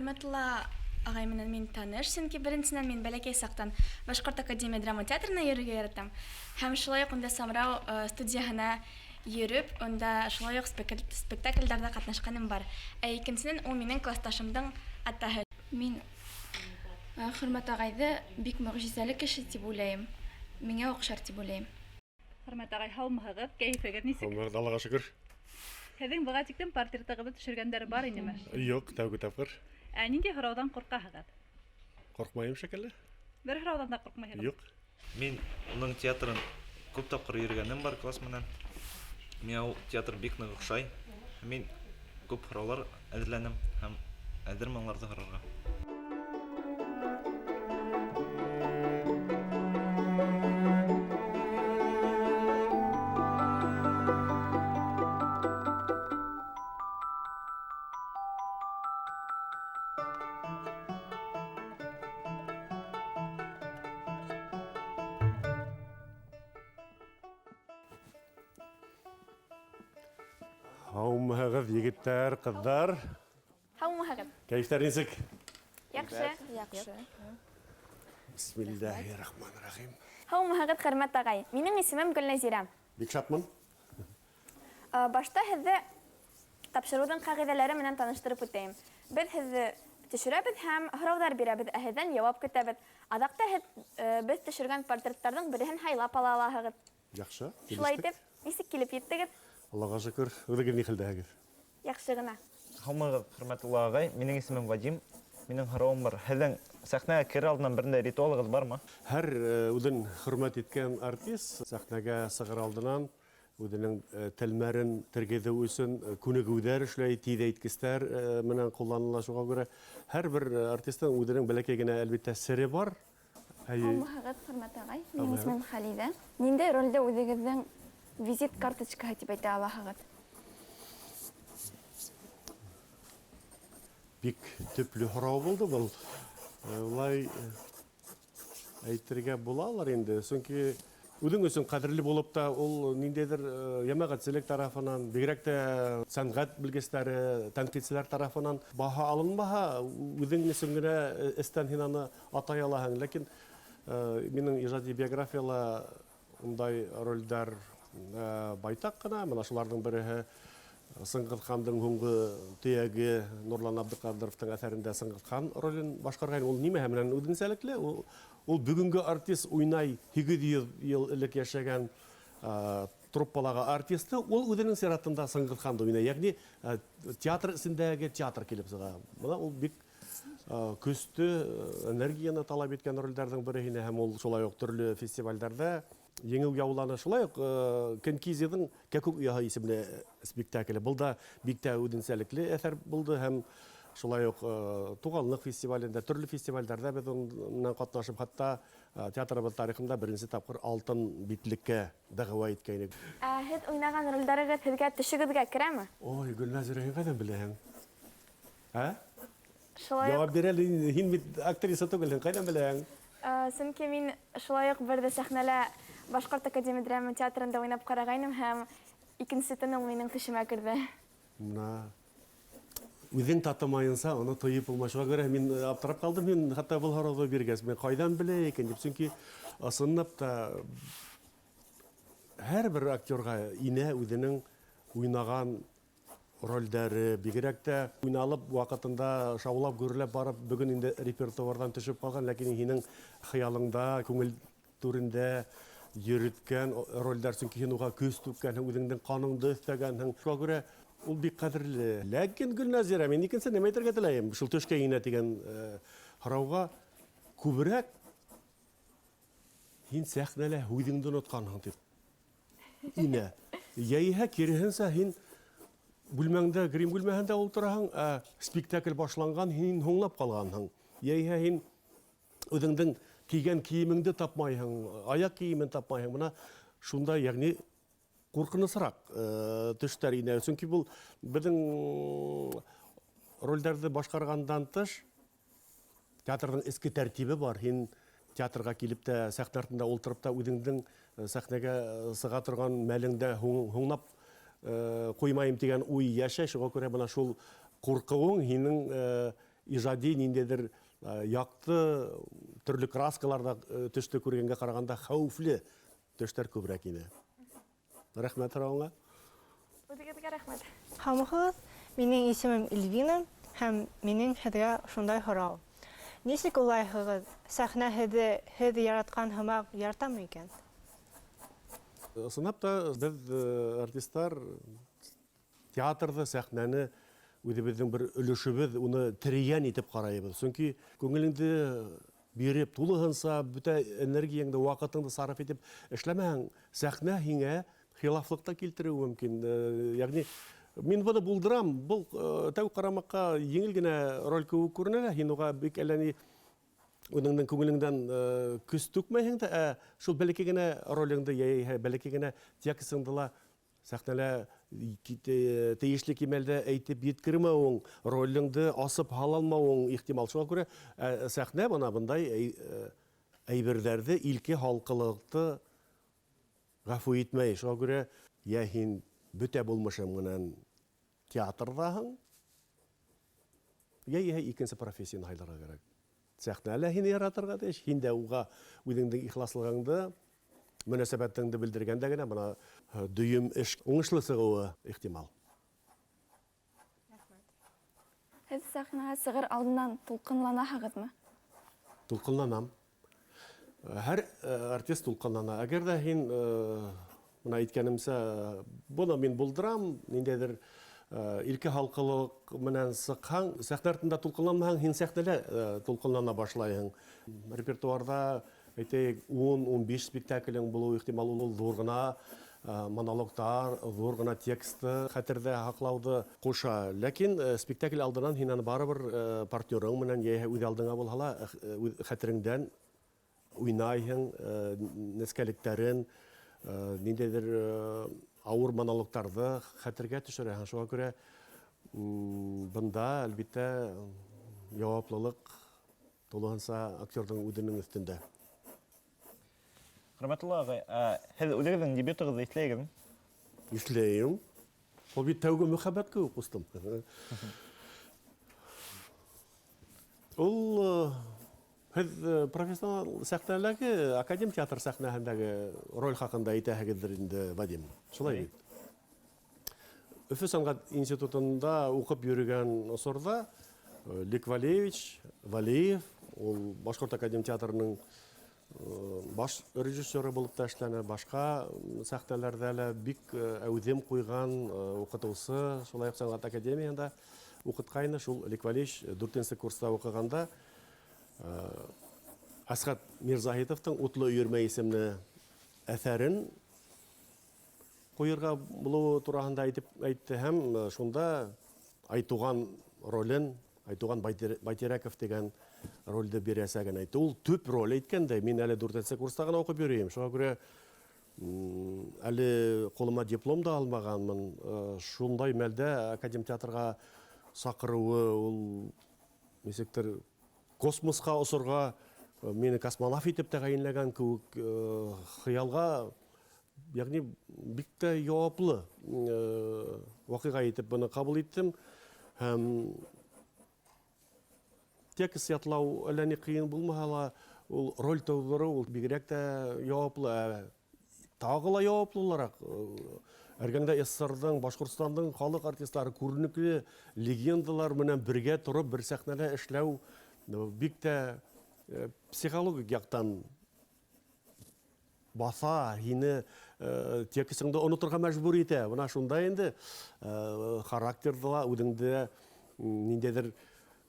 Хөрмәтулла ағай менән мин таныш, сөнки беренсенән мин бәләкәй саҡтан Башҡорт академия драма театрына йөрөргә яратам. Һәм шулай уҡ унда Самрау студияһына йөрөп, унда шулай уҡ спектаклдәрҙә ҡатнашҡаным бар. Ә икенсенән, ул минең классташымдың атаһы. Мин Хөрмәт ағайҙы бик мөғжизәле кеше тип уйлайым. Миңә оҡшар тип уйлайым. Хөрмәт ағай, һаумыһығыҙ? Кәйефегеҙ нисек? Һаумыһығыҙ, Аллаға шөкөр. Һеҙҙең быға тиклем портретығыҙҙы төшөргәндәр бар инеме? Юҡ, тәүге тапҡыр. Ә ниндәй һорауҙан ҡурҡаһығыҙ? Ҡурҡмайым шикелле. Бер һорауҙан да ҡурҡмайһығыҙ? Юҡ. Мин уның театрын күп тапҡыр йөрөгәнем бар класс менән. Миңә ул театр бик ныҡ оҡшай. Мин күп һораулар әҙерләнем һәм әҙермен уларҙы һорарға. Һаумыһығыҙ, егеттәр, ҡыҙҙар. Һаумыһығыҙ. Кәйефтәр нисек? Яҡшы. Яҡшы. Бисмиллаһи-рахмани-рахим. Һаумыһығыҙ, Хөрмәт ағай. Минең исемем Гөлнәзирә. Бик шатмын. Башта һеҙҙе тапшырыуҙың ҡағиҙәләре менән таныштырып үтәйем. Беҙ һеҙҙе төшөрәбеҙ һәм һорауҙар бирәбеҙ, ә һеҙҙән яуап көтәбеҙ. Аҙаҡта һеҙ беҙ төшөргән портреттарҙың береһен һайлап ала алаһығыҙ. Яҡшы, Шулай килештек. итеп, нисек килеп еттегеҙ? Аллаға шөкөр. Үҙегеҙ ни хәлдәһегеҙ? Яҡшы ғына. Һаумыһығыҙ, Хөрмәтулла ағай. Минең исемем Вадим. Минең һорауым бар. Һеҙҙең сәхнәгә керер алдынан берендәй ритуалығыҙ бармы? Һәр үҙен хөрмәт иткән артист сәхнәгә сығыр алдынан үҙенең телмәрен тергеҙеү өсөн күнегеүҙәр эшләй, тиҙәйткестәр менән ҡулланыла. Шуға күрә һәр бер артистың үҙенең бәләкәй генә, әлбиттә, сере бар. Әйе. Һаумыһығыҙ, Хөрмәт ағай. Минең исемем Хәлиҙә. Ниндәй ролдә үҙегеҙҙең визит карточкаһы тип әйтә алаһығыҙ? Бик төплө һорау булды был. Улай әйтергә булалыр инде. Сөнки үҙең өсөн ҡәҙерле булып та ул ниндәйҙер йәмәғәтселек тарафынан, бигерәк тә сәнғәт белгестәре, тәнҡитселәр тарафынан баһа алынмаһа, үҙең өсөн генә эстән һин аны атай алаһың. Ләкин минең ижади биографияла ундай ролдәр байтаҡ ҡына. Мына шуларҙың береһе Сыңғыҙ хандың һуңғы төйәге Нурлан Абдыҡадыровтың әҫәрендә Сыңғыҙ хан ролен башҡарған. Ул нимәһе менән үҙенсәлекле? Ул бөгөнгө артист уйнай 800 йыл элек йәшәгән труппалағы артисты, ул үҙенең сиратында Сыңғыҙ ханды уйнай. Йәғни театр эсендәге театр килеп сыға. Бына ул бик көстө энергияны талап иткән ролдәрҙең береһе ине, һәм ул шулай уҡ төрлө фестивалдәрҙә еңеү яуланы. Шулай уҡ Кенкизиҙың Кәкүк ояһы исемле спектакле. Был да бик тә үҙенсәлекле әҫәр булды, һәм шулай уҡ Туғанлыҡ фестивалендә, төрлө фестивалдәрҙә беҙ уның менән ҡатнашып, хатта театрыбыҙ тарихында беренсе тапҡыр алтын битлеккә дәғүә иткәйнек. Ә һеҙ уйнаған ролдәрегеҙ һеҙгә төшөгөҙгә керәме? Ой, Гөлнәзирә, һин ҡайҙан беләһең? Ә? Шулай уҡ Яуап бир әле, һин бит актриса түгелһең, ҡайҙан беләһең? Сөнки мин шулай уҡ бер ҙә сәхнәлә Башҡорт академия драма театрында уйнап ҡарағайным, һәм икенсе төн ул минең төшөмә керҙе. Мына үҙең татымайынса, уны тойоп булмай. Шуға күрә мин аптырап ҡалдым, мин хатта был һорауҙы биргәс, мин ҡайҙан белә икән тип, сөнки ысынлап та һәр бер актерға инә үҙенең уйнаған ролдәре, бигерәк тә уйналып ваҡытында шаулап гөрләп барып, бөгөн инде репертуарҙан төшөп ҡалған, ләкин һинең хыялыңда, күңел түрендә йөрөткән ролдәр, сөнки һин уға көс түккәнһең, үҙеңдең ҡаныңды өҫтәгәнһең. Шуға күрә ул бик ҡәҙерле. Ләкин Гөлнәзирә, мин икенсе нәмә әйтергә теләйем? Шул төшкә инә тигән һорауға күберәк һин сәхнәлә үҙеңде онотҡанһың тип инә. Йәйһә киреһенсә һин бүлмәңдә, грим бүлмәһендә ултыраһың, ә спектакль башланған, һин һуңлап ҡалғанһың. Йәйһә һин үҙеңдең кейгән кейемеңде тапмайһың, аяҡ кейемен тапмайһың. Бына шунда, йәғни ҡурҡынысыраҡ төштәр инә. Сөнки был беҙҙең ролдәрҙе башҡарғандан тыш театрҙың эске тәртибе бар. Һин театрға килеп тә, сәхнә артында ултырып та үҙеңдең сәхнәгә сыға торған мәлеңдә һуңлап ҡуймайым тигән уй йәшәй. Шуға күрә бына шул ҡурҡыуың һинең ижади ниндәйҙер яҡты төрлө краскаларҙа төштө күргәнгә ҡарағанда хәүефле төштәр күберәк ине. Рәхмәт һорауыңа. Үҙегеҙгә рәхмәт. Һаумыһығыҙ, минең исемем Эльвина һәм минең һеҙгә шундай һорау. Нисек уйлайһығыҙ, сәхнә һеҙҙе һеҙ яратҡан һымаҡ яратамы икән? Ысынлап та, беҙ артистар театрҙы, сәхнәне үҙебеҙҙең бер өлөшөбөҙ, уны тере йән итеп ҡарайбыҙ. Сөнки күңелеңде биреп, тулыһынса бөтә энергияңды, ваҡытыңды сарыф итеп эшләмәһәң, сәхнә һиңә хилафлыҡ та килтереүе мөмкин. Йәғни мин быны булдырам, был тәү ҡарамаҡҡа еңел генә роль кеүек күренә лә, һин уға бик әллә ни үҙеңдең күңелеңдән көс түкмәйһең дә, ә шул бәләкәй генә ролеңде, йә бәләкәй генә текстыңды ла сәхнәлә тейешле кимәлдә әйтеп еткермәүең, ролеңде асып һала алмауың ихтимал. Шуға күрә сәхнә бына бындай әйберҙәрҙе, илке халҡылыҡты ғәфү итмәй. Шуға күрә йә һин бөтә булмышың менән театрҙаһың, йә икенсе профессияны һайларға кәрәк. Сәхнә лә һине яратырға тейеш, һин дә уға үҙеңдең ихласлығыңды, мөнәсәбәтеңде белдергәндә генә бына дөйөм эш уңышлы сығыуы ихтимал. Һеҙ сәхнәгә сығыр алдынан тулҡынланаһығыҙмы? Тулҡынланам. Һәр артист тулҡынлана. Әгәр ҙә һин, бына әйткәнемсә, быны мин булдырам, ниндәйҙер илке халҡылыҡ менән сыҡһаң, сәхнә артында тулҡынланмаһаң, һин сәхнәлә тулҡынлана башлайһың. Репертуарҙа, әйтәйек, ун-ун биш спектаклең булыуы ихтимал, ул ҙур ғына монологтар, ҙур ғына тексты хәтерҙә һаҡлауҙы ҡуша. Ләкин спектакль алдынан һин аны барыбер партнерың менән йә үҙ алдыңа булһа ла, үҙ хәтереңдән уйнайһың, нескәлектәрен, ниндәйҙер ауыр монологтарҙы хәтергә төшөрәһең. Шуға күрә бында, әлбиттә, яуаплылыҡ тулыһынса актерҙың үҙенең өҫтөндә. Хөрмәтле ағай, һеҙ үҙегеҙҙең дебютығыҙҙы иҫләйһегеҙме? Иҫләйем. Ул бит тәүге мөхәббәт кеүек, ҡустым. Ул һеҙ профессионал сәхнәләге, академ театр сәхнәһендәге роль хаҡында әйтәһегеҙҙер инде, Вадим. Шулай бит. Өфө сәнғәт институтында уҡып йөрөгән осорҙа Лик Валеевич Валеев, ул Башҡорт академ театрының баш режиссеры булып та эшләне, башҡа сәхнәләрҙә лә бик әүҙем ҡуйған уҡытыусы, шулай уҡ сәнғәт академияһында уҡытҡайны. Шул Лик Валеевич дүртенсе курста уҡығанда Әсғәт Мирзаһитовтың Утлы өйөрмә исемле әҫәрен ҡуйырға булыуы тураһында әйтеп әйтте һәм шунда Айтуған ролен, Айтуған Байтирәков тигән ролде бирәсәген әйтте. Ул төп роль әйткәндә, мин әле дүртенсе курста ғына уҡып йөрөйөм. Шуға күрә әле ҡулыма диплом да алмағанмын. Шундай мәлдә академ театрға саҡырыуы ул нисектер космосҡа осорға, мине космонавт итеп тәғәйенләгән кеүек хыялға, йәғни бик тә яуаплы ваҡиға итеп быны ҡабул иттем. Һәм текст ятлау әллә ни ҡыйын булмаһа ла, ул роль тыуҙырыу ул бигерәк тә яуаплы. Тағы ла яуаплылыраҡ. Эргәңдә СССРҙың, Башҡортостандың халыҡ артистлары, күренекле легендалар менән бергә тороп, бер сәхнәлә эшләү бик тә психологик яҡтан баҫа, һине текстыңды оноторға мәжбүр итә. Бына шунда инде характерҙы ла, үҙеңде ниндәйҙер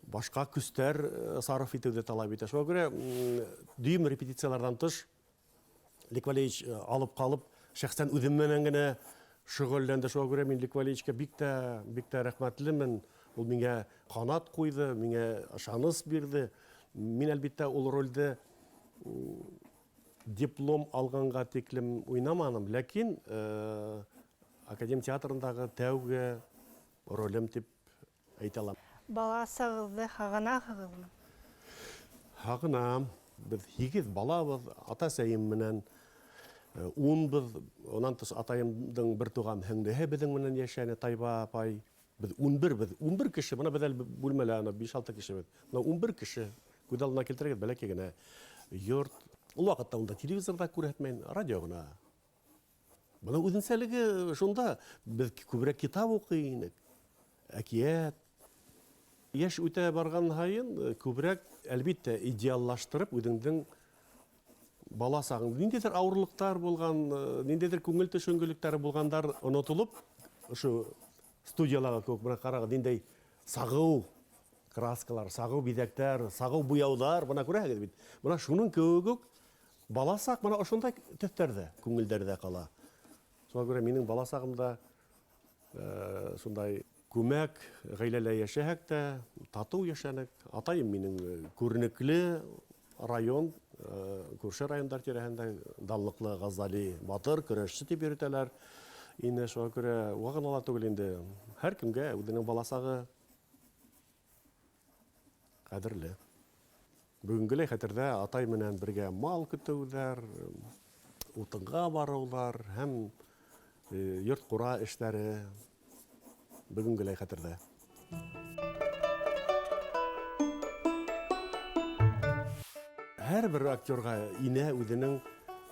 башҡа көстәр сарыф итеүҙе талап итә. Шуға күрә дөйөм репетицияларҙан тыш Лик Валеевич алып ҡалып, шәхсән үҙем менән генә шөғөлләнде. Шуға күрә мин Лик Валеевичка бик тә, бик тә рәхмәтлемен. Ул миңә ҡанат ҡуйҙы, миңә ышаныс бирҙе. Мин әлбиттә ул ролде диплом алғанға тиклем уйнаманым, ләкин академ театрындағы тәүге ролем тип әйтә алам. Бала сағыҙҙы һағынаһығыҙмы? Һағынам. Беҙ һигеҙ балабыҙ, ата-әсәйем менән унбыҙ. Унан тыш атайымдың бер туған һеңлеһе беҙҙең менән йәшәне, Тайба апай. Беҙ 11 беҙ, 11 кеше. Бына беҙ әле бүлмәлә ана 5-6 кеше беҙ. Бына 11 кеше. Күҙ алдына килтерегеҙ, бәләкәй генә йорт. Ул ваҡытта унда телевизор ҙа күрһәтмәй, радио ғына. Бының үҙенсәлеге шунда, беҙ күберәк китап уҡый инек. Әкиәт. Йәш үтә барған һайын күберәк, әлбиттә, идеаллаштырып үҙеңдең бала сағың, ниндәйҙер ауырлыҡтар булған, ниндәйҙер күңел төшөнкөлөктәре булғандар онотолоп, ошо студиялағы кеүек, бына ҡарағыҙ, ниндәй сағыу краскалар, сағыу биҙәктәр, сағыу буяуҙар, бына күрәһегеҙ бит. Бына шуның кеүек үк бала саҡ бына ошондай төҫтәрҙә, күңелдәрҙә ҡала. Шуға күрә минең бала сағымда шундай күмәк ғаиләлә йәшәһәк тә, татыу йәшәнек. Атайым минең күренекле район, күрше райондар тирәһендә данлыҡлы Ғазали батыр, көрәшсе тип йөрөтәләр. Инде шуға күрә уға ғына ла түгел инде, һәр кемгә үҙенең бала сағы ҡәҙерле. Бөгөнгөләй хәтерҙә атай менән бергә мал көтөүҙәр, утынға барыуҙар һәм йорт-ҡура эштәре бөгөнгөләй хәтерҙә. Һәр бер актерға инә үҙенең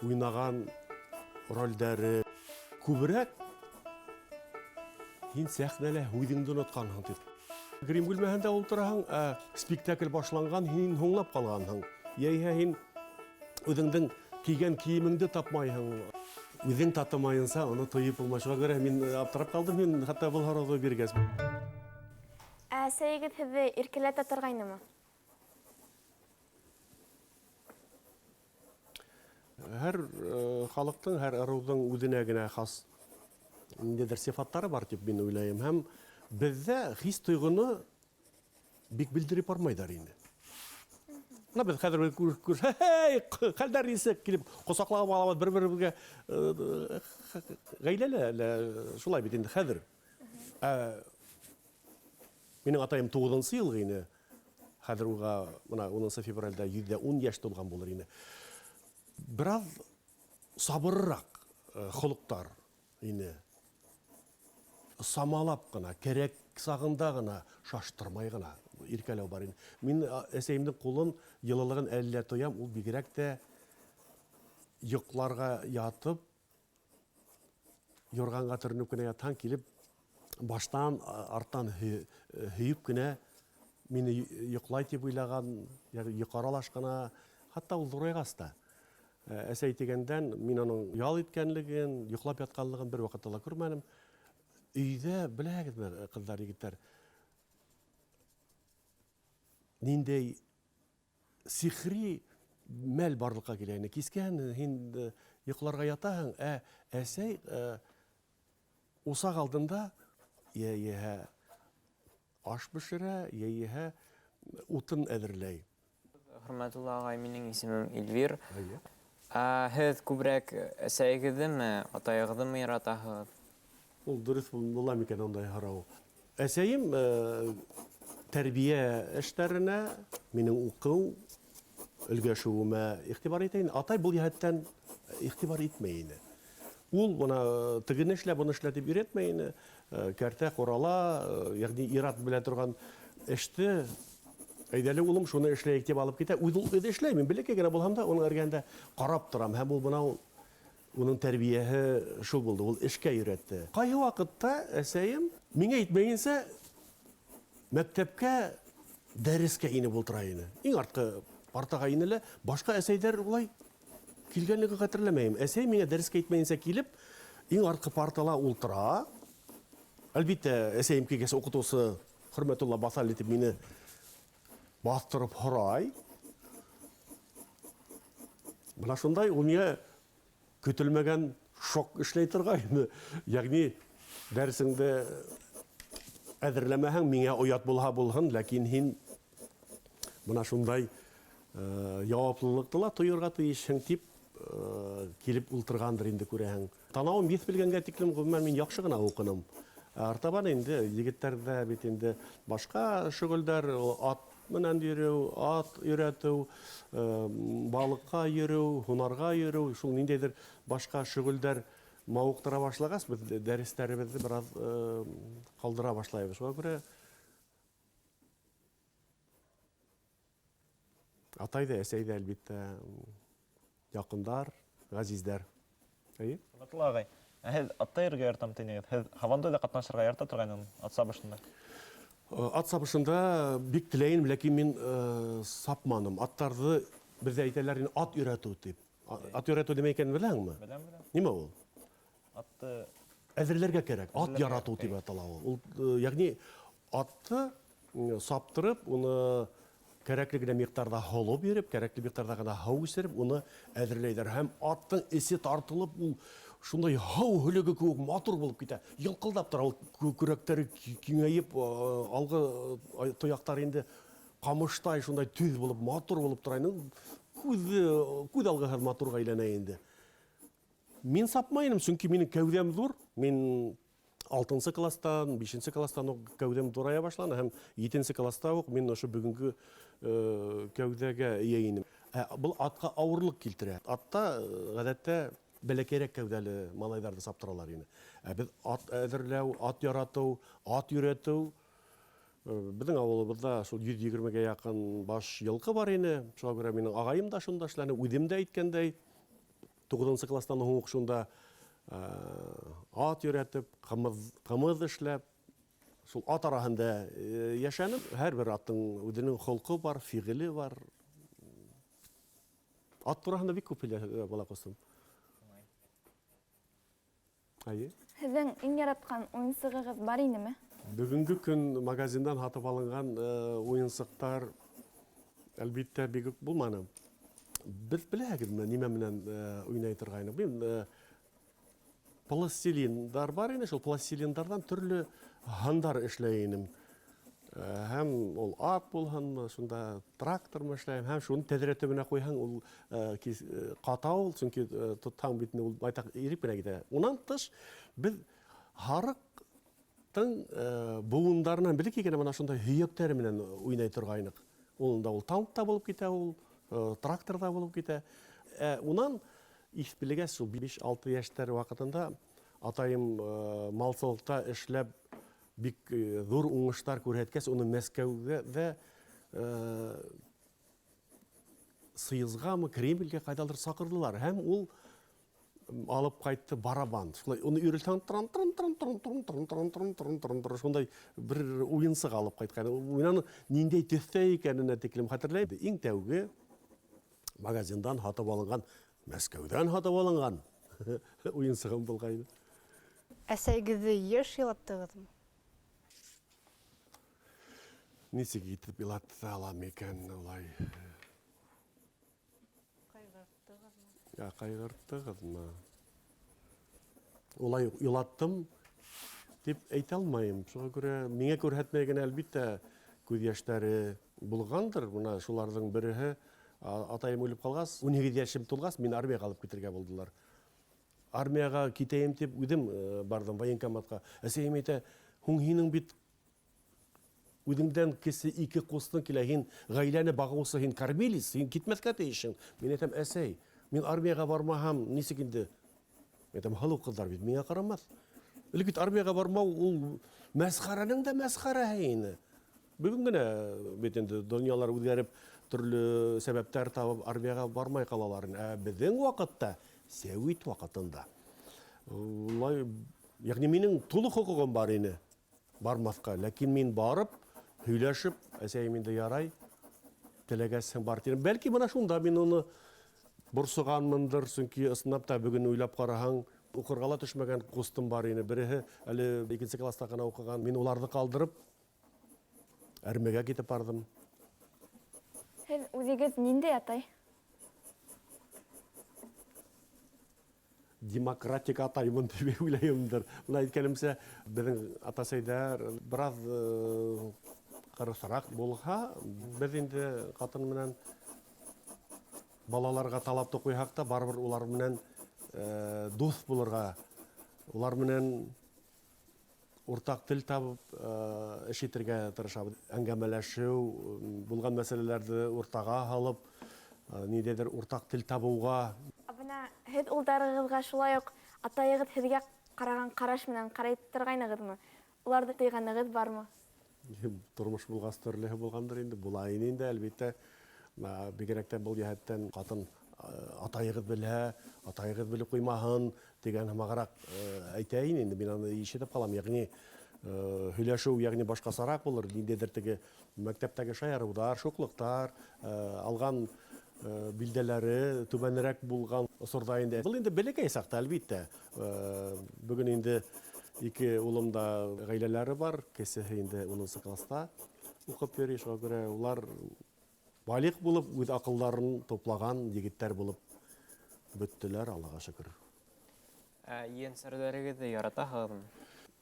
уйнаған ролдәре. Күберәк һин сәхнәлә үҙеңде онотҡанһың тип. Грим бүлмәһендә ултыраһың, ә спектакль башланған, һин һуңлап ҡалғанһың. Йәиһә һин үҙеңдең кейгән кейемеңде тапмайһың. Үҙең татымайынса уны тойоп булмай. Шуға күрә мин аптырап ҡалдым, мин хатта был һорауҙы биргәс. Ә әсәйегеҙ һеҙҙе иркәләтә торғайнымы? Һәр халыҡтың, һәр ырыуҙың үҙенә генә хас ниндәйҙер сифаттары бар тип мин уйлайым. Һәм беҙҙә хис тойғоно бик белдереп бармайҙар инде. Бына беҙ хәҙер һей, хәлдәр нисек килеп ҡосаҡлап алабыҙ бер-беребеҙгә, ғаиләлә лә шулай бит инде хәҙер. Минең атайым туғыҙынсы йылғы ине. Хәҙер уға бына унынсы февралдә 110 йәш тулған булыр ине. Бер аҙ сабырыраҡ холоҡтар ине. Самалап ҡына, кәрәк сағында ғына, шаштырмай ғына иркәләү бар ине. Мин әсәйемдең ҡулын, йылылығын әле лә тоям. Ул бигерәк тә йоҡларға ятып, юрғанға төрөнөп кенә ятһаң, килеп баштан, арттан һөйөп кенә мине йоҡлай тип уйлаған, ягъни йоҡо аралаш ҡына, хатта ул ҙурайғас та. Әсәй тигәндән мин уның ял иткәнлеген, йоҡлап ятҡанлығын бер ваҡытта ла күрмәнем. Өйҙә, беләһегеҙме, ҡыҙҙар, егеттәр, ниндәй сихри мәл барлыҡҡа килә ине. Кискән һин йоҡларға ятаһың, ә әсәй усаҡ алдында йә аш бешерә, йә утын әҙерләй. Хөрмәтле ағай, минең исемем Эльвир. Әйе. Һеҙ күберәк әсәйегеҙҙеме, атайығыҙҙымы яратаһығыҙ? Ул дөрөҫ була микән ундай һорау? Әсәйем тәрбиә эштәренә, минең уҡыу өлгәшеүемә иғтибар итә ине. Атай был йәһәттән иғтибар итмәй ине. Ул бына тегене эшлә, быны эшлә тип өйрәтмәй ине. Кәртә, ҡурала, ягъни ир-ат белә торған эште әйҙәле улым шуны эшләйек тип алып китә. Үҙе ул үҙе эшләй, мин бәләкәй генә булһам да уның эргәһендә ҡарап торам. Һәм ул бына уның тәрбиәһе шул булды, ул эшкә өйрәтте. Ҡайһы ваҡытта әсәйем миңә әйтмәйенсә мәктәпкә дәрескә инеп ултыра ине. Иң артҡы партаға ине лә, башҡа әсәйҙәр улай килгәнлеген хәтерләмәйем. Әсәй миңә дәрескә әйтмәйенсә килеп, иң артҡы партала ултыра. Әлбиттә, әсәйем килгәс уҡытыусы Хөрмәтулла Баҫали тип мине баҫтырып һорай. Бына шундай ул миңә көтөлмәгән шок эшләй торғайны. Ягъни дәресеңде әҙерләмәһәң, миңә оят булһа булһын, ләкин һин бына шундай яуаплылыҡты ла тойорға тейешһең тип килеп ултырғандыр инде күрәһең. Танауым еҫ белгәнгә тиклем ғөмүмән мин яҡшы ғына уҡыным. Артабан инде егеттәрҙә бит инде башҡа шөғөлдәр, ат менән йөрөү, ат өйрәтеү, балыҡҡа йөрөү, һунарға йөрөү, шул ниндәйҙер башҡа шөғөлдәр Мауыҡтыра башлағас, беҙ дәрестәребеҙҙе бер аҙ ҡалдыра башлайбыҙ. Шуға күрә атай ҙа, әсәй ҙә, әлбиттә, яҡындар, ғәзиздәр. Әйе. Хөрмәтле ағай, ә һеҙ атта йөрөргә яратам тинегеҙ. Һеҙ һабантуйҙа ҡатнашырға ярата торғайнығыҙмы ат сабышында? Ат сабышында бик теләйем, ләкин мин сапманым. Аттарҙы беҙҙә әйтәләр инде ат өйрәтеү тип. Ат өйрәтеү нимә икәнен беләһеңме? Беләм, беләм. Нимә ул? Атты әҙерләргә кәрәк. Ат Әҙерләргә яратыу тип кәрәк. атала ул. Ул, ягъни атты саптырып, уны кәрәкле генә миҡдарҙа һоло биреп, кәрәкле миҡдарҙа ғына һыу эсереп, уны әҙерләйҙәр. Һәм аттың эсе тартылып, ул шундай һыу һөлөгө кеүек матур булып китә. Йылҡылдап тора, ул күкрәктәре киңәйеп, алғы тояҡтары инде ҡамыштай шундай төҙ булып, матур булып тора. Күҙ алғыһыҙ матурға әйләнә инде. Мин сапмайным, сөнки минең кәүҙәм ҙур. Мин алтынсы класстан, бишенсе класстан уҡ кәүҙәм ҙурая башланы һәм етенсе класста уҡ мин ошо бөгөнгө кәүҙәгә эйә инем. Ә был атҡа ауырлыҡ килтерә. Атта ғәҙәттә бәләкәйерәк кәүҙәле малайҙарҙы саптыралар ине. Ә беҙ ат әҙерләү, ат яратыу, ат өйрәтеү, беҙҙең ауылыбыҙҙа шул йөҙ егермегә яҡын баш йылҡы бар ине. Шуға күрә минең ағайым да шунда эшләне, үҙем дә әйткәндәй, туғыҙынсы класстан һуң уҡ шунда ат өйрәтеп, ҡымыҙ эшләп, шул ат араһында йәшәнем. Һәр бер аттың үҙенең холҡо бар, фиғеле бар. Ат тураһында бик күп һөйләй бала ҡустым. Әйе. Һеҙҙең иң яратҡан уйынсығығыҙ бар инеме? Бөгөнгө көн магазиндан һатып алынған уйынсыҡтар әлбиттә бик үк булманы. Беҙ беләһегеҙме, нимә менән уйнай торғайныҡ? Мин пластилиндар бар ине, шул пластилиндарҙан төрлө һандар эшләй инем. Һәм ул ат булһынмы, шунда трактормы эшләйем, һәм шуны тәҙрә төбөнә ҡуйһаң, ул ҡата ул, сөнки тотһаң бит инде ул байтаҡ иреп кенә китә. Унан тыш беҙ һарыҡтың быуындарынан бәләкәй генә бына шундай һөйәктәре менән уйнай торғайныҡ. Ул да ул танк та булып китә, ул трактор да булып китә. Унан иҫ белгәс, шул биш-алты йәштәр ваҡытында атайым малсылыҡта эшләп бик ҙур уңыштар күрһәткәс, уны Мәскәүгә ҙә съездғамы, Кремлгә ҡайҙалыр саҡырҙылар. Һәм ул алып ҡайтты барабан. Шулай уны өйрәтһәң, тран, тран, тран, тран, тран, тран, тран, тран, тран, тран, тран, шундай бер уйынсыҡ алып ҡайтҡан. Мин аны ниндәй төҫтә икәненә тиклем хәтерләйем. Иң тәүге магазиндан һатып алынған, Мәскәүҙән һатып алынған уйынсығым булғайны. Әсәйегеҙҙе йыш илаттығыҙмы? Нисек итеп илата алам икән улай? Ҡайғырттығыҙмы? Я, ҡайғырттығыҙмы? Улай илаттым тип әйтә алмайым. Шуға күрә миңә күрһәтмәй генә әлбиттә күҙ йәштәре булғандыр. Бына шуларҙың береһе, атайым үлеп ҡалғас, ун һигеҙ йәшем тулғас, мине армияға алып китергә булдылар. Армияға китәйем тип үҙем барҙым военкоматҡа. Әсәйем әйтә, һуң һинең бит үҙеңдән кесе ике ҡустың килә, һин ғаиләне бағыусы, һин кормилец, һин китмәҫкә тейешһең. Мин әйтәм, әсәй, мин армияға бармаһам, нисек инде? Мин әйтәм, һылыу ҡыҙҙар бит миңә ҡарамаҫ. Элек бит армияға бармау ул мәсхәрәнең дә мәсхәрәһе ине. Бөгөн генә бит инде донъялар үҙгәреп, төрлө сәбәптәр табып армияға бармай ҡалалар. Ә беҙҙең ваҡытта, сәүит ваҡытында, улай, ягъни минең тулы хоҡуғым бар ине бармаҫҡа, ләкин мин барып, һөйләшеп, әсәйем инде ярай, теләгәсһең бар тинем. Бәлки бына шунда мин уны борсоғанмындыр, сөнки ысынлап та бөгөн уйлап ҡараһаң, уҡырға ла төшмәгән ҡустым бар ине. Береһе әле икенсе класста ғына уҡыған. Мин уларҙы ҡалдырып, әрмегә китеп барҙым. Һеҙ үҙегеҙ ниндәй атай? Демократик атаймын тип уйлайымдыр. Бына әйткәнемсә, беҙҙең атасәйҙәр бер аҙ ҡырыҫыраҡ булһа, беҙ инде ҡатын менән балаларға талапты ҡуйһаҡ та, барыбер улар менән дуҫ булырға, улар менән уртаҡ тел табып эш итергә тырышабыҙ. Әңгәмәләшеү, булған мәсьәләләрҙе уртаға һалып, ниндәйҙер уртаҡ тел табыуға. Ә бына һеҙ улдарығыҙға шулай уҡ Атайығыҙ һеҙгә ҡараған ҡараш менән ҡарай торғайнығыҙмы? Уларҙы тойғанығыҙ бармы? Тормош булғас төрлөһө булғандыр инде. Була ине инде, әлбиттә. Бигерәк тә был йәһәттән ҡатын атайығыҙ белһә, атайығыҙ белеп ҡуймаһын тигән һымағыраҡ әйтә ине инде. Мин аны ишетеп ҡалам. Йәғни һөйләшеү, йәғни башҡасараҡ булыр. Ниндәйҙер теге мәктәптәге шаярыуҙар, шуҡлыҡтар, алған билдәләре түбәнерәк булған осорҙа инде. Был инде бәләкәй саҡта, әлбиттә. Бөгөн инде ике улым да ғаиләләре бар. Кесеһе инде 10 класста уҡып йөрөй. Шуға күрә улар балиғ булып, үҙ аҡылдарын туплаған егеттәр булып бөттөләр, Аллаға шөкөр. Ә ейәнсәрҙәрегеҙҙе яратаһығыҙмы?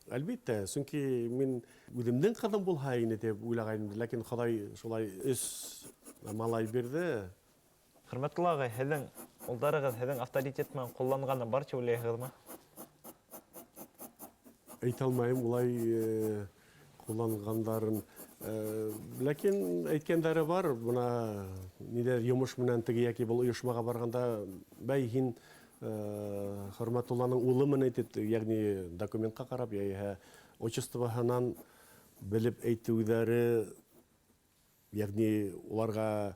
Әлбиттә, сөнки мин үҙемдең ҡыҙым булһа ине тип уйлағайным, ләкин Хоҙай шулай өс малай бирҙе. Хөрмәтле ағай, һеҙҙең улдарығыҙ һеҙҙең авторитет менән ҡулланғаны бар тип уйлайһығыҙмы? Әйтә алмайым улай ҡулланғандарын. Ләкин әйткәндәре бар, бына ниҙәр йомош менән теге йәки был ойошмаға барғанда, бәй, һин Хөрмәтулланың улымын әйтеп, йәғни документҡа ҡарап, йәиһә отчествоһынан белеп әйтеүҙәре, йәғни уларға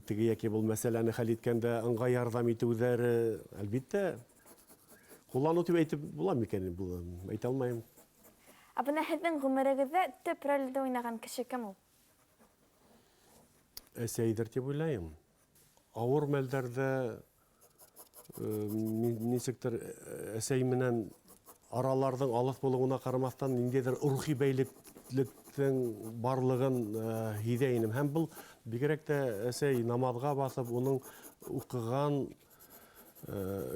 теге йәки был мәсьәләне хәл иткәндә ыңғай ярҙам итеүҙәре, әлбиттә, ҡулланыу тип әйтеп була микән был, әйтә алмайым. Ә бына һеҙҙең ғүмерегеҙҙә төп ролдә уйнаған кеше кем ул? Әсәйҙер тип уйлайым. Ауыр мәлдәрҙә нисектер әсәй менән араларҙың алыҫ булыуына ҡарамаҫтан ниндәйҙер рухи бәйлелектең барлығын һиҙә инем. Һәм был бигерәк тә әсәй намаҙға баҫып, уның уҡыған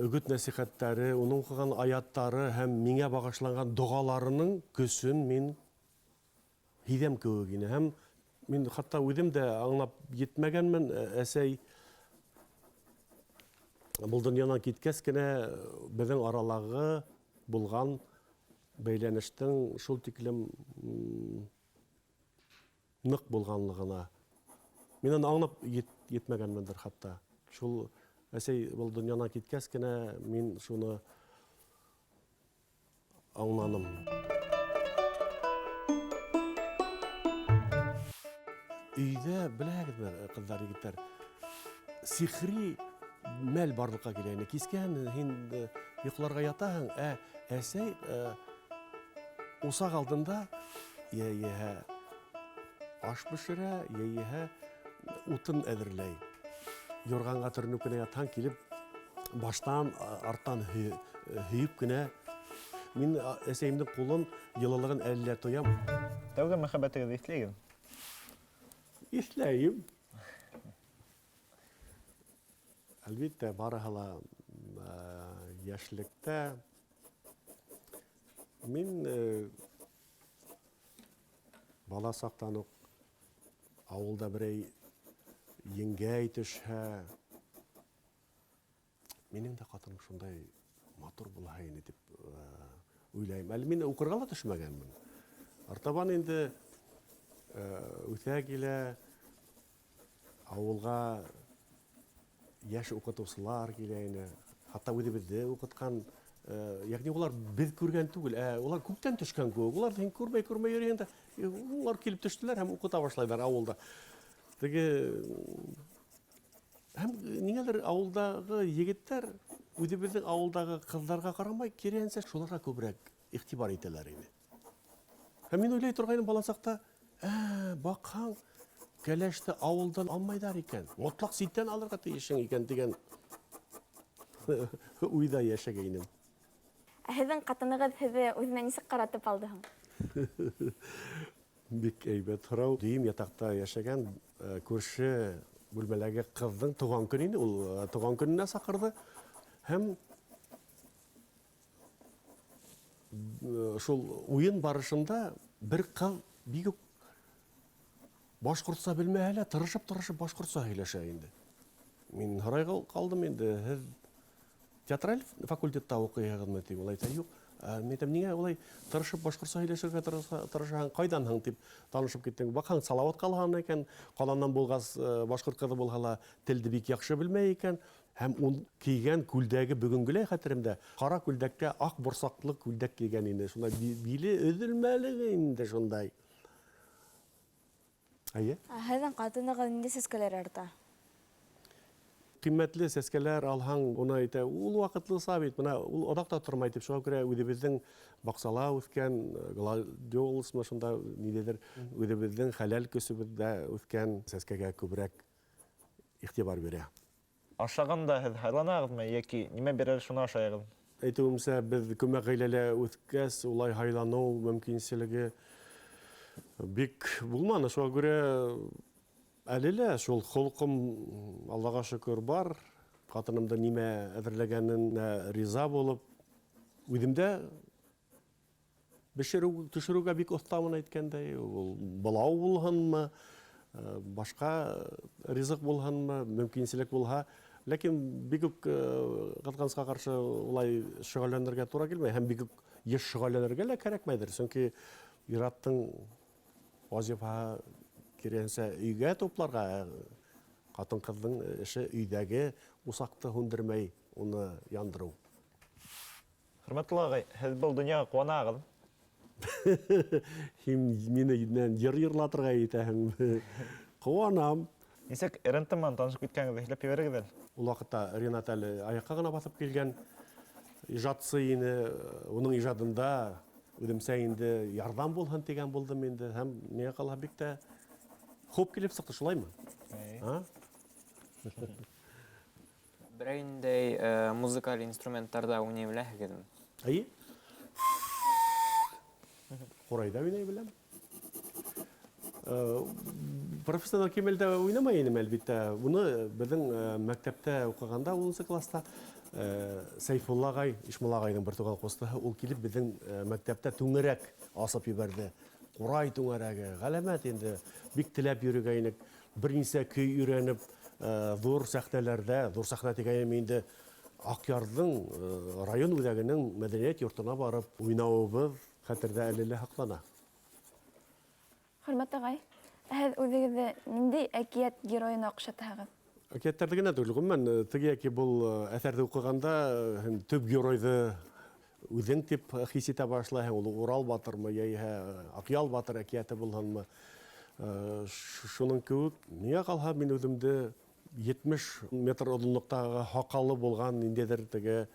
өгөт-нәсихәттәре, уның уҡыған аяттары һәм миңә бағышланған доғаларының көсөн мин һиҙәм кеүек ине. Һәм мин хатта үҙем дә аңлап етмәгәнмен, әсәй был донъянан киткәс кенә беҙҙең аралағы булған бәйләнештең шул тиклем ныҡ булғанлығына. Мин аны аңлап етмәгәнмендер хатта. Шул әсәй был донъянан киткәс кенә мин шуны аңланым. Өйҙә, беләһегеҙме, ҡыҙҙар, егеттәр, сихри мәл барлыҡҡа килә ине. Кискән һин йоҡларға ятаһың, ә әсәй усаҡ алдында йә аш бешерә, йә утын әҙерләй. Юрғанға төрөнөп кенә ятһаң, килеп баштан, арттан һөйөп кенә. Мин әсәйемдең ҡулын, йылылығын әле лә тоям. Тәүге мөхәббәтегеҙҙе иҫләйһегеҙме? Иҫләйем. Әлбиттә, барыһы ла йәшлектә. Мин бала саҡтан уҡ ауылда берәй еңгәй төшһә, минең дә ҡатыным шундай матур булһа ине тип уйлайым. Әле мин уҡырға ла төшмәгәнмен. Артабан инде үҫә килә, ауылға йәш уҡытыусылар килә ине. Хатта үҙебеҙҙе уҡытҡан, йәғни улар беҙ күргән түгел, ә улар күптән төшкән кеүек. Улар һин күрмәй-күрмәй йөрөйһөң дә, улар килеп төштөләр һәм уҡыта башлайҙар ауылда. Теге һәм ниңәлер ауылдағы егеттәр үҙебеҙҙең ауылдағы ҡыҙҙарға ҡарамай, киреһенсә шуларға күберәк иғтибар итәләр ине. Һәм мин уйлай торғайным бала саҡта, баҡһаң, кәләште ауылдан алмайҙар икән, мотлаҡ ситтән алырға тейешең икән тигән уйҙа йәшәгәйнем. Ә һеҙҙең ҡатынығыҙ һеҙҙе үҙенә нисек ҡаратып алды һуң? Бик әйбәт һорау. Дөйөм ятаҡта йәшәгән күрше бүлмәләге ҡыҙҙың тыуған көнө ине, ул тыуған көнөнә саҡырҙы. Һәм шул уйын барышында бер ҡыҙ бик үк башҡортса белмәһә лә, тырышып-тырышып башҡортса һөйләшә инде. Мин һорай ҡалдым инде, һеҙ театраль факультетта уҡыйһығыҙмы тип, улай әйтә, юҡ. Мин әйтәм, ниңә улай тырышып башҡортса һөйләшергә тырышаһың, ҡайҙанһың тип танышып киттең. Баҡһаң, Салауат ҡалаһынан икән, ҡаланан булғас, башҡорт ҡыҙы булһа ла телде бик яҡшы белмәй икән. Һәм ул кейгән күлдәге бөгөнгөләй хәтеремдә, ҡара күлдәккә аҡ борсаҡлы күлдәк кейгән ине. Шундай биле өҙөлмәле инде шундай. Әйе. Ә һеҙҙең ҡатынығыҙ ниндәй сәскәләр ярата? Ҡиммәтле сәскәләр алһаң, уны әйтә, ул ваҡытлыса бит, бына ул оҙаҡ та тормай тип, шуға күрә үҙебеҙҙең баҡсала үҫкән гладиолусмы шунда ниндәйҙер үҙебеҙҙең хәләл көсөбөҙҙә үҫкән сәскәгә күберәк иғтибар бирә. Ашағанда һеҙ һайланаһығыҙмы йәки нимә бирәләр шуны ашайығыҙ? Әйтеүемсә, беҙ күмәк ғаиләлә үҫкәс, улай һайланыу мөмкинселеге бик булманы. Шуға күрә әле лә шул холҡом, Аллаға шөкөр, бар. Ҡатынымды нимә әҙерләгәненә риза булып, үҙем дә бешереү, төшөрөүгә бик оҫтамын әйткәндәй, ул былау булһынмы, башҡа ризыҡ булһынмы, мөмкинселек булһа, ләкин бик үк ҡыҙғанысҡа ҡаршы улай шөғөлләнергә тура килмәй һәм бик үк йыш шөғөлләнергә лә кәрәкмәйҙер, сөнки ир-аттың вазифаһы киреһенсә өйгә тупларға, ҡатын-ҡыҙҙың эше өйҙәге усаҡты һүндермәй уны яндырыу. Хөрмәтле ағай, һеҙ был донъяға ҡыуанаһығыҙ? Һин мине менән йыр йырлатырға итәһең. Ҡыуанам. Нисек РНТ менән танышып киткәнегеҙҙе һөйләп ебәрегеҙ әле. Ул ваҡытта Ринат әле аяҡҡа ғына баҫып килгән ижадсы ине. Уның ижадында үҙемсә инде ярҙам булһын тигән булдым инде. Һәм миңә ҡалһа бик тә хуп килеп сыҡты, шулаймы? Берәй ниндәй музыкаль инструменттарҙа уйнай беләһегеҙме? Эйе. Ҡурайҙа уйнай беләм. Профессионал кимәлдә уйнамай инем, әлбиттә. Уны беҙҙең мәктәптә уҡығанда, унынсы класста, Сәйфулла ағай, Ишмулла ағайҙың бер туған ҡустыһы, ул килеп беҙҙең мәктәптә түңәрәк асып ебәрҙе. Ҡурай түңәрәге, ғәләмәт инде. Бик теләп йөрөгәйнек. Бер нисә көй өйрәнеп, ҙур сәхнәләрҙә, ҙур сәхнә тигәйнем инде, Аҡъярҙың район үҙәгенең мәҙәниәт йортона барып уйнауыбыҙ хәтерҙә әле лә һаҡлана. Хөрмәт ағай, һеҙ үҙегеҙҙе ниндәй әкиәт геройына оҡшатаһығыҙ? Әкиәттәрҙе генә түгел, ғөмүмән, теге йәки был әҫәрҙе уҡығанда һин төп геройҙы үҙең тип хис итә башлайһың, ул Урал батырмы, йәиһә Аҡъял батыр әкиәте булһынмы. Шуның кеүек, миңә ҡалһа, мин үҙемде 70 метр оҙонлоҡтағы һаҡалы булған ниндәйҙер теге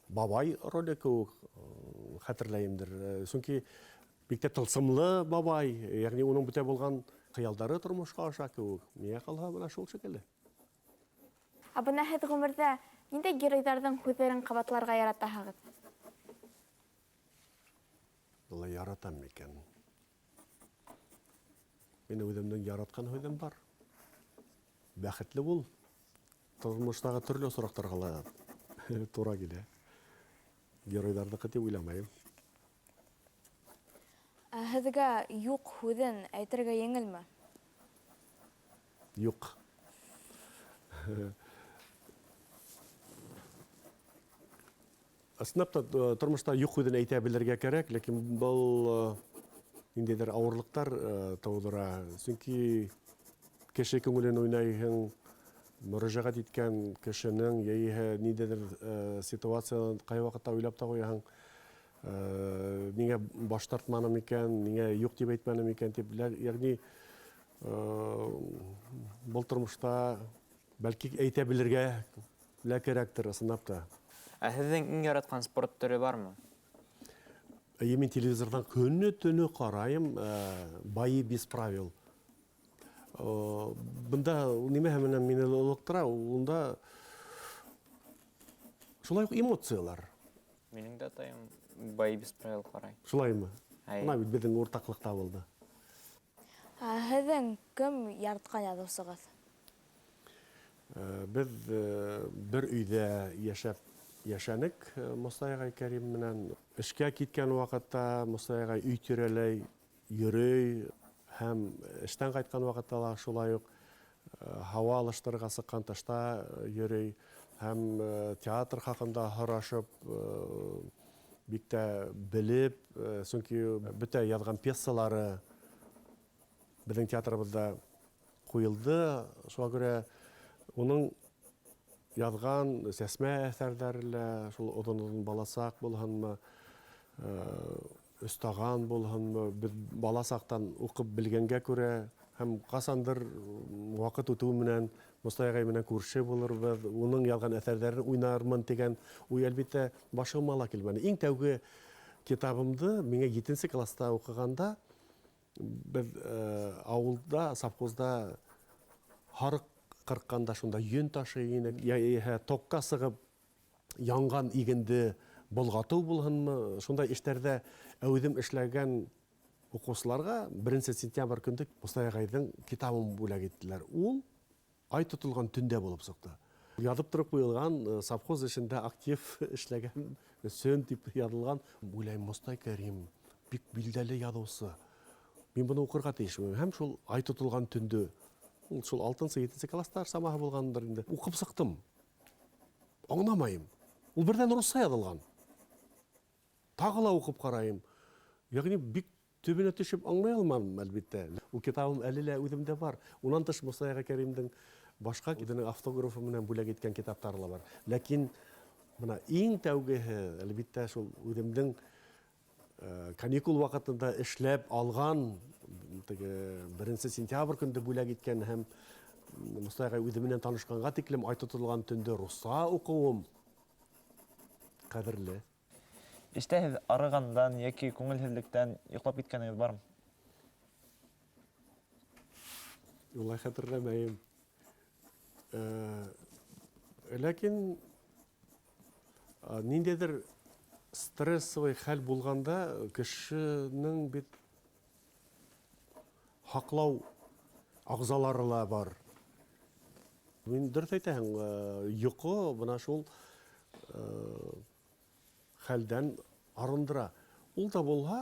бабай роле кеүек хәтерләйемдер. Сөнки бик тә тылсымлы бабай, йәғни уның бөтә булған хыялдары тормошҡа аша кеүек. Миңә ҡалһа, бына шул шикелле. Ә бына һеҙ ғүмерҙә ниндәй геройҙарҙың һүҙҙәрен ҡабатларға яратаһығыҙ? Былай яратам микән? Мин үҙемдең яратҡан һүҙем бар. Бәхетле бул. Тормоштағы төрлө осраҡтарға ла тура килә. Геройҙарҙыҡы тип уйламайым. Ә һеҙгә юҡ һүҙен әйтергә еңелме? Юҡ. Ысынлап та, тормошта юҡ һүҙен әйтә белергә кәрәк, ләкин был ниндәйҙер ауырлыҡтар тыуҙыра. Сөнки кеше күңелен уйнайһың, мөрәжәғәт иткән кешенең йәиһә ниндәйҙер ситуацияны ҡай ваҡытта уйлап та ҡуяһың, ниңә баш тартманым икән, ниңә юҡ тип әйтмәнем икән тип, йәғни был тормошта бәлки әйтә белергә лә кәрәктер, ысынлап та. Ә һеҙҙең иң яратҡан спорт төрө бармы? Эйе, мин телевизорҙан көнө-төнө ҡарайым, Бои без правил. Бында нимәһе менән мине ылыҡтыра, унда шулай уҡ эмоциялар. Минең дә атайым Бои без правил ҡарай. Шулаймы? Әйе. Бына бит беҙҙең уртаҡлыҡ табылды. Ә һеҙҙең кем яратҡан яҙыусығыҙ? Беҙ бер өйҙә йәшәп йәшәнек Мостай ағай Кәрим менән. Эшкә киткән ваҡытта Мостай ағай өй тирәләй йөрөй һәм эштән ҡайтҡан ваҡытта ла шулай уҡ һауа алыштырырға сыҡҡан тышта йөрөй һәм театр хаҡында һорашып, бик тә белеп, сөнки бөтә яҙған пьесалары беҙҙең театрыбыҙҙа ҡуйылды. Шуға күрә уның Яҙған сәсмә әҫәрҙәре лә, шул оҙон-оҙон баласаҡ булһынмы, өстаған булһынмы, беҙ баласаҡтан уҡып белгәнгә күрә һәм ҡасандыр ваҡыт үтеү менән Мостай ағай менән күрше булырбыҙ, уның яҙған әҫәрҙәрен уйнармын тигән уй, әлбиттә, башыма ла килмәне. Иң тәүге китабымды миңә 7-нсе класста уҡығанда беҙ ауылда, совхозда һарыҡ ҡырҡҡанда шунда йөн ташый инек, йә тоҡҡа сығып янған игенде болғатыу булһынмы, шундай эштәрҙә әүҙем эшләгән уҡыусыларға 1 сентябрь көндө Мостай ағайҙың китабын бүләк иттеләр. Ул ай тотолған төндә булып сыҡты. Яҙып тороп ҡуйылған, совхоз эшендә актив эшләгән өсөн тип яҙылған. Уйлайым, Мостай Кәрим бик билдәле яҙыусы. Мин быны уҡырға тейешмен. Һәм шул ай тотолған төндө, ул шул 6-7 класстар самаһы булғандыр инде. Уҡып сыҡтым. Аңламайым. Ул берҙән русса яҙылған. Тағы ла уҡып ҡарайым. Йәғни бик төбөнә төшөп аңлай алманым, әлбиттә. Ул китабым әле лә үҙемдә бар. Унан тыш Мостай ағай Кәримдең башҡа үҙенең автографы менән бүләк иткән китаптары ла бар. Ләкин бына иң тәүгеһе, әлбиттә, шул үҙемдең каникул ваҡытында эшләп алған теге 1 сентябрь көндө бүләк иткән һәм Мостай ағай үҙе менән танышҡанға тиклем ай тотолған төндө русса уҡыуым ҡәҙерле. Эштә һеҙ арығандан йәки күңелһеҙлектән йоҡлап киткәнегеҙ бармы? Улай хәтерләмәйем. Ләкин ниндәйҙер стрессовый хәл булғанда кешенең бит һаҡлау ағзалары ла бар. Мин дөрөҫ әйтәһең, йоҡо бына шул хәлдән арындыра. Ул да булһа,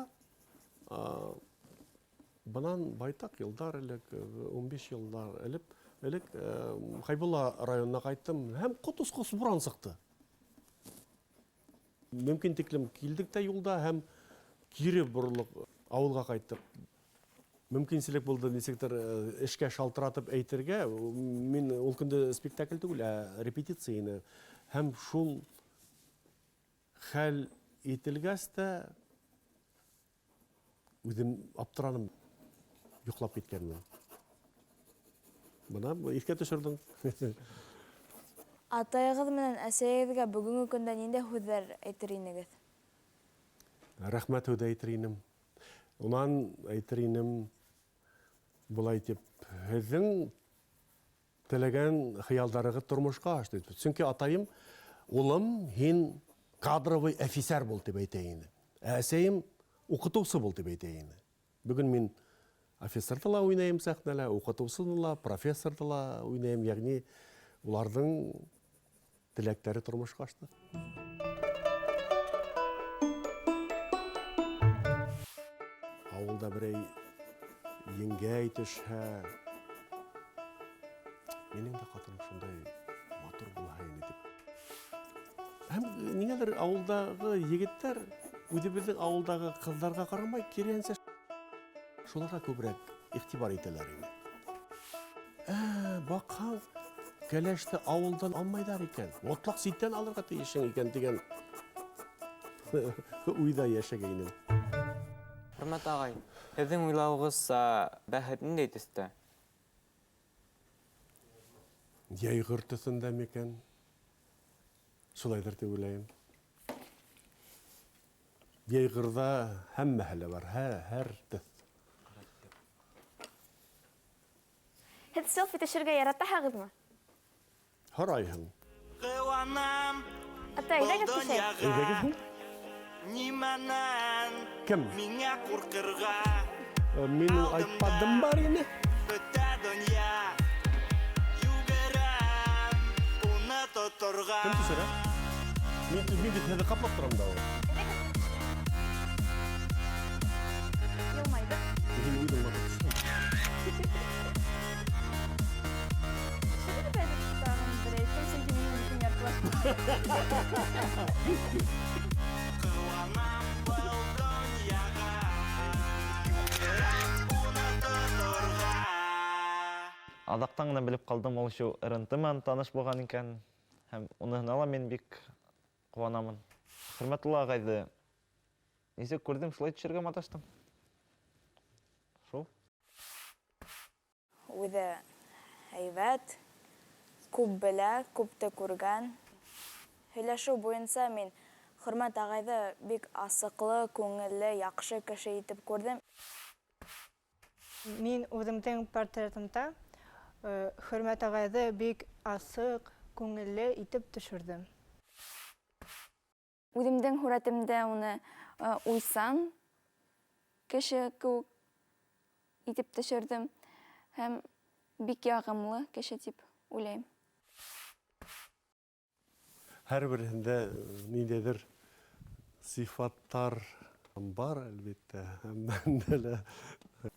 бынан байтаҡ йылдар элек, 15 йылдар элек Хәйбулла районына ҡайттым һәм ҡот осҡос буран сыҡты. Мөмкин тиклем килдек тә юлда һәм кире боролоп ауылға ҡайттыҡ. Мөмкинселек булды нисектер эшкә шалтыратып әйтергә. Мин ул көндө спектакль түгел, ә репетиция ине. Һәм шул хәл ителгәс тә үҙем аптыраным, йоҡлап киткәнмен. Бына иҫкә төшөрҙөң. Атайығыҙ менән әсәйегеҙгә бөгөнгө көндә ниндәй һүҙҙәр әйтер инегеҙ? Рәхмәт һүҙе әйтер инем. Унан әйтер инем былай тип, һеҙҙең теләгән хыялдарығыҙ тормошҡа ашты. Сөнки атайым, улым, һин кадровый офицер бул тип әйтә ине. Ә әсәйем уҡытыусы бул тип әйтә ине. Бөгөн мин офицерҙы ла уйнайым сәхнәлә, уҡытыусыны ла, профессорҙы ла уйнайым. Йәғни уларҙың теләктәре тормошҡа ашты. Ауылда берәй еңгәй төшһә, минең дә ҡатыным шундай матур булһа ине тип. Һәм ниңәлер ауылдағы егеттәр үҙебеҙҙең ауылдағы ҡыҙҙарға ҡарамай, киреһенсә шуларға күберәк иғтибар итәләр ине. Баҡһаң, кәләште ауылдан алмайҙар икән, мотлаҡ ситтән алырға тейешһең икән тигән уйҙа йәшәгәйнем. Хөрмәт ағай, һеҙҙең уйлауығыҙса, бәхет ниндәй төҫтә? Йәйғор төҫөндә микән? Шулайҙыр тип уйлайым. Йәйғорҙа һәммәһе лә бар, һәр төҫ. Һеҙ селфи төшөргә яратаһығыҙмы? Һорайһың. Ҡыуанам. Атай, әйҙәгеҙ төшәйек. Әйҙәгеҙ һуң? Нимәнән? Кем? Миңә ҡурҡырға. Минең айпадым бар ине. Бөтә донъя йүгерәм, уны тоторға. Кем төшөрә? Мин бит һеҙҙе ҡаплап торам да ул. Йылмайҙыҡ. Мин үҙем матур төштөм. Төшөрөгөҙ әле тағын берәй, сөнки минең битем яртылаш. Ҡыуанам был донъяға, йүгерәм уны тоторға. Аҙаҡтан ғына белеп ҡалдым, ул шул РНТ менән таныш булған икән. Һәм уныһына ла мин бик ҡыуанамын. Хөрмәтулла ағайҙы нисек күрҙем, шулай төшөргә маташтым. Шул. Үҙе һәйбәт, күп белә, күпте күргән. Һөйләшеү буйынса мин Хөрмәт ағайҙы бик асыҡлы, күңелле, яҡшы кеше итеп күрҙем. Мин үҙемдең портретымда Хөрмәт ағайҙы бик асыҡ, күңелле итеп төшөрҙөм. Үҙемдең һүрәтемдә уны уйсан кеше кеүек итеп төшөрҙөм һәм бик яғымлы кеше тип уйлайым. Һәр береһендә ниндәйҙер сифаттар бар, әлбиттә, һәммәһендә лә.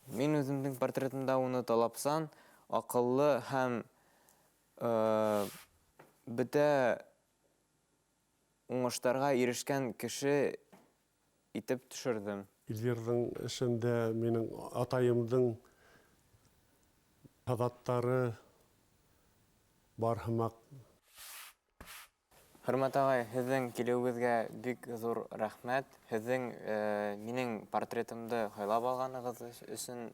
Мин үҙемдең портретымда уны талапсан, аҡыллы һәм бөтә уңыштарға ирешкән кеше итеп төшөрҙөм. Илвирҙың эшендә минең атайымдың һаҙаттары бар һымаҡ. Хөрмәт ағай, һеҙҙең килеүегеҙгә бик ҙур рәхмәт. Һеҙҙең минең портретымды һайлап алғанығыҙ өсөн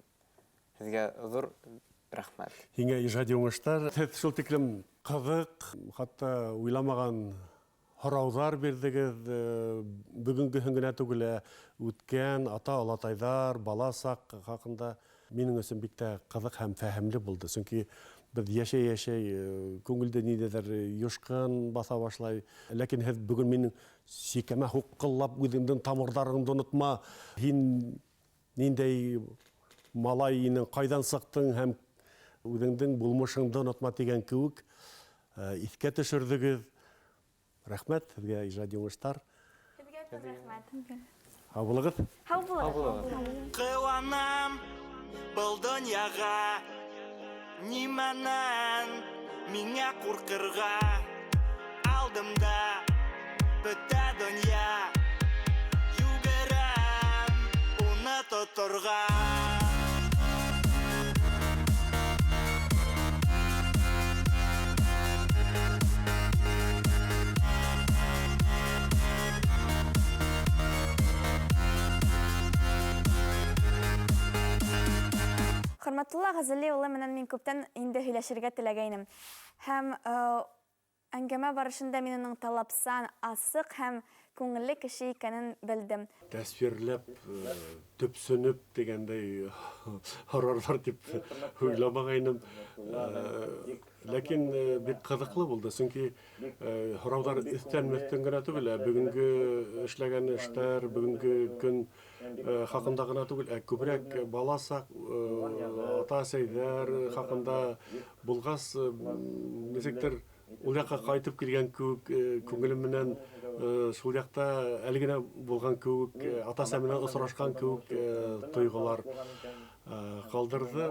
һеҙгә ҙур рәхмәт. Һиңә ижади уңыштар. Һеҙ шул тиклем ҡыҙыҡ, хатта уйламаған һорауҙар бирҙегеҙ. Бөгөнгөһөн генә түгел, ә үткән ата-олатайҙар, бала саҡ хаҡында минең өсөн бик тә ҡыҙыҡ һәм фәһемле булды. Сөнки беҙ йәшәй-йәшәй күңелдә ниҙәҙер йошҡон баҫа башлай. Ләкин һеҙ бөгөн минең сикәмә һуҡҡыллап үҙеңдең тамырҙарыңды онотма. Һин ниндәй малай инең, ҡайҙан сыҡтың һәм үҙеңдең булмышыңды онотма тигән кеүек иҫкә төшөрҙөгөҙ. Рәхмәт һеҙгә, ижади уңыштар. Һеҙгә ҙур рәхмәт. Һау булығыҙ. Һау булығыҙ. Ҡыуанам был донъяға, нимәнән миңә ҡурҡырға? Алдымда бөтә донъя, йүгерәм уны тоторға. Хөрмәтулла Ғәзәли улы менән мин күптән инде һөйләшергә теләгәйнем. Һәм әңгәмә барышында мин уның талапсан, асыҡ һәм күңелле кеше икәнен белдем. Тәсвирләп, төпсөнөп тигәндәй һорарҙар тип уйламағайным. Ләкин бик ҡыҙыҡлы булды, сөнки һорауҙар өҫтән-мөҫтән генә түгел, ә бөгөнгө эшләгән эштәр, бөгөнгө көн хаҡында ғына түгел, ә күберәк бала саҡ, ата-әсәйҙәр хаҡында булғас, нисектер ул яҡҡа ҡайтып килгән кеүек, күңелем менән шул яҡта әле генә булған кеүек, ата-әсә менән осрашҡан кеүек тойғолар ҡалдырҙы.